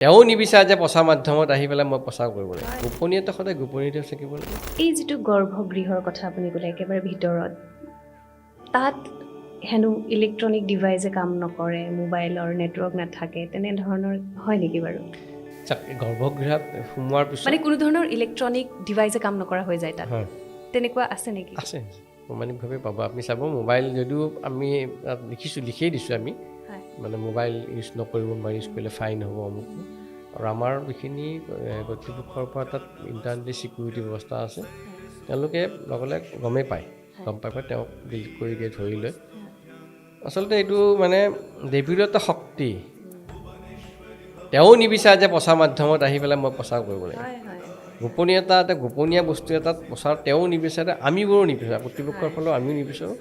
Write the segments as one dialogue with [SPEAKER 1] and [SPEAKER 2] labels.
[SPEAKER 1] তেওঁ নিবিচাৰে যে প্ৰচাৰ মাধ্যমত আহি পেলাই মই প্ৰচাৰ কৰিব লাগে। গোপনীয়তা সদায় গোপনীয়তা থাকিব লাগে।
[SPEAKER 2] এই যিটো গৰ্ভগৃহৰ কথা আপুনি ক'লে, একেবাৰে ভিতৰত, তাত হেনো ইলেক্ট্ৰনিক ডিভাইচে কাম নকৰে, মোবাইলৰ নেটৱৰ্ক নাথাকে, তেনেধৰণৰ হয় নেকি বাৰু?
[SPEAKER 1] চাওক, গৰ্ভগৃহত সোমোৱাৰ পিছত
[SPEAKER 2] মানে কোনো ধৰণৰ ইলেক্ট্ৰনিক ডিভাইচে কাম নকৰা হৈ যায় তাত,
[SPEAKER 1] হয়।
[SPEAKER 2] তেনেকুৱা আছে নেকি?
[SPEAKER 1] আছে, প্ৰমাণিকভাৱে পাব। আপুনি চাব, মোবাইল যদিও আমি তাত লিখিছোঁ, লিখিয়েই দিছোঁ আমি, মানে মোবাইল ইউজ নকৰিব, মোবাইল ইউজ কৰিলে ফাইন হ'ব, অমুক। আৰু আমাৰ যিখিনি কৰ্তৃপক্ষৰ পৰা তাত ইণ্টাৰনেলি ছিকিউৰিটি ব্যৱস্থা আছে, তেওঁলোকে লগে লগে গমেই পায়। গম পাই পাই তেওঁক ডিলিট কৰি দিয়ে, ধৰি লয়। আচলতে এইটো মানে দেৱীৰ এটা শক্তি। তেওঁ নিবিচাৰে যে প্ৰচাৰ মাধ্যমত আহি পেলাই মই প্ৰচাৰ কৰিব লাগে।
[SPEAKER 2] হয় হয়
[SPEAKER 1] গোপনীয়তা এটা, গোপনীয় বস্তু এটাত প্ৰচাৰ তেওঁ নিবিচাৰে, আমিবোৰো নিবিচাৰোঁ, কৰ্তৃপক্ষৰ ফালেও আমিও নিবিচাৰোঁ।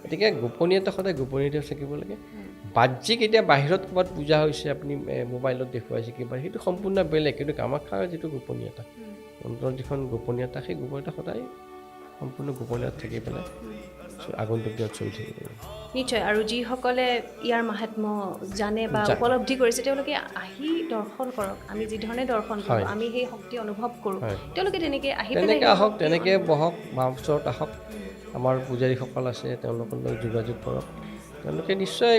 [SPEAKER 1] গতিকে গোপনীয়তা সদায় গোপনীয়তা থাকিব লাগে। বাহ্যিক এতিয়া বাহিৰত ক'ৰবাত পূজা হৈছে, আপুনি মোবাইলত দেখুৱাইছে কিবা, সেইটো সম্পূৰ্ণ বেলেগ। কিন্তু কামাখ্যাৰ যিটো গোপনীয়তা, মন্ত্ৰৰ যিখন গোপনীয়তা, সেই গোপনীয়তা সদায় সম্পূৰ্ণ গোপনীয়তা থাকি পেলাই আগন্তুক দিনত চলি থাকিব লাগিব।
[SPEAKER 2] নিশ্চয়। আৰু যিসকলে ইয়াৰ মাহাত্ম্য জানে বা
[SPEAKER 1] জানে।
[SPEAKER 2] উপলব্ধি কৰিছে, তেওঁলোকে আহি দৰ্শন কৰক। আমি যিধৰণে দৰ্শন কৰোঁ, আমি সেই শক্তি অনুভৱ কৰোঁ, তেওঁলোকে তেনেকৈ আহি পেলাই
[SPEAKER 1] তেনেকৈ
[SPEAKER 2] সেই
[SPEAKER 1] আহক,
[SPEAKER 2] শক্তি
[SPEAKER 1] তেনেকৈ
[SPEAKER 2] অনুভৱ
[SPEAKER 1] বহক, মা ওচৰত আহক। আমাৰ পূজাৰীসকল আছে, তেওঁলোকৰ লগত যোগাযোগ কৰক। তেওঁলোকে নিশ্চয়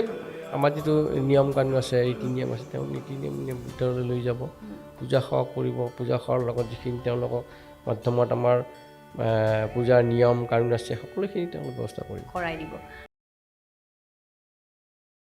[SPEAKER 1] আমাৰ যিটো নিয়ম কানুন আছে, ৰীতি নিয়ম আছে, তেওঁ নীতি নিয়ম ভিতৰলৈ লৈ যাব, পূজা সেৱা কৰিব। পূজা সেৱাৰ লগত যিখিনি তেওঁলোকক মাধ্যমত আমাৰ পূজাৰ নিয়ম কানুন আছে, সকলোখিনি তেওঁলোকে ব্যৱস্থা কৰিব,
[SPEAKER 2] কৰাই দিব।